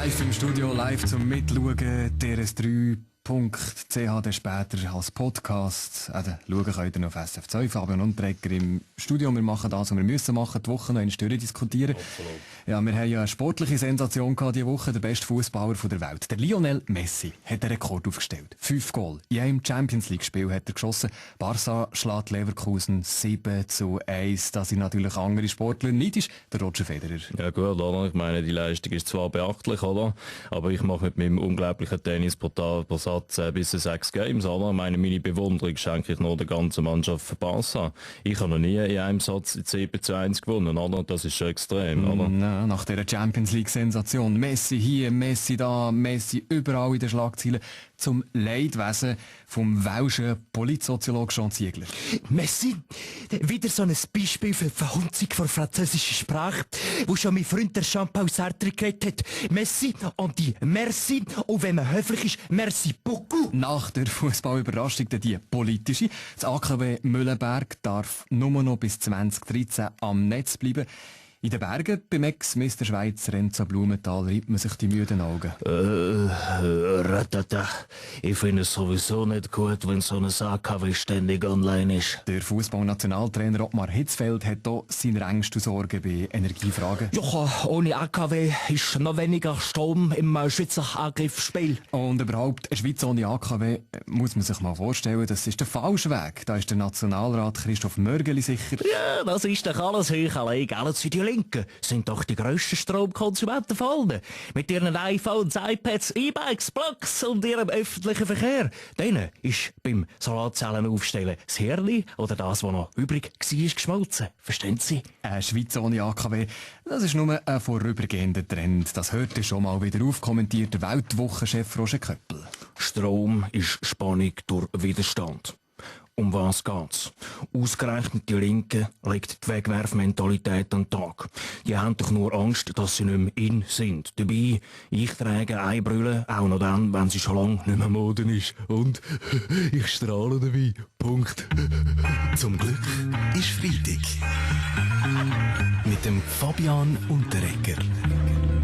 Live im Studio, live zum Mitschauen, DRS3.ch, dann später als Podcast. Schauen könnt ihr noch auf SF2, Fabian und Trecker im Studio. Wir machen das, was wir müssen machen, die Woche noch in Störung diskutieren. Absolut. Ja, wir haben ja eine sportliche Sensation gehabt diese Woche, der beste Fußballer der Welt. Der Lionel Messi hat einen Rekord aufgestellt. 5 Goal. In einem Champions-League-Spiel hat er geschossen. Barca schlägt Leverkusen 7:1. Da sind natürlich andere Sportler neidisch. Der Roger Federer. Ja gut, oder? Ich meine, die Leistung ist zwar beachtlich, oder? Aber ich mache mit meinem unglaublichen Tennis pro Satz bis 6 Games, oder? Meine Bewunderung schenke ich nur der ganzen Mannschaft für Barca. Ich habe noch nie in einem Satz 7:1 gewonnen, oder? Das ist schon extrem, oder? Nach dieser Champions League-Sensation. Messi hier, Messi da, Messi überall in den Schlagzeilen. Zum Leidwesen vom welschen Politsoziologen Jean Ziegler. Messi, wieder so ein Beispiel für die Verhunzung der französischen Sprache, wo schon mein Freund der Jean-Paul Sartre geredet hat. Messi, on dit merci, und wenn man höflich ist, merci beaucoup. Nach der Fußballüberraschung die politische. Das AKW Mühlenberg darf nur noch bis 2013 am Netz bleiben. In den Bergen, beim Ex-Mister Schweiz Renzo Blumenthal, reibt man sich die müden Augen. Ratata. Ich finde es sowieso nicht gut, wenn so ein AKW ständig online ist. Der Fußballnationaltrainer Ottmar Hitzfeld hat hier seine Ängste und Sorgen bei Energiefragen. Ja, ohne AKW ist noch weniger Strom im Schweizer Angriffsspiel. Und überhaupt, eine Schweiz ohne AKW, muss man sich mal vorstellen, das ist der falsche Weg. Da ist der Nationalrat Christoph Mörgeli sicher. Ja, das ist doch alles hoch allein, gell? Die Linken sind doch die grössten Stromkonsumenten von allen. Mit ihren iPhones, iPads, E-Bikes, Blocks und ihrem öffentlichen Verkehr. Denen ist beim Solarzellen aufstellen das Hirn oder das, was noch übrig war, geschmolzen. Verstehen Sie? Eine Schweiz ohne AKW, das ist nur ein vorübergehender Trend. Das hört ihr schon mal wieder auf, kommentiert der Weltwochenchef Roger Köppel. Strom ist Spannung durch Widerstand. Um was geht's? Ausgerechnet die Linken legt die Wegwerfmentalität an den Tag. Die haben doch nur Angst, dass sie nicht mehr in sind. Dabei, ich trage eine Brille, auch noch dann, wenn sie schon lange nicht mehr Mode ist. Und ich strahle dabei. Punkt. Zum Glück ist Freitag. Mit dem Fabian Unterreger.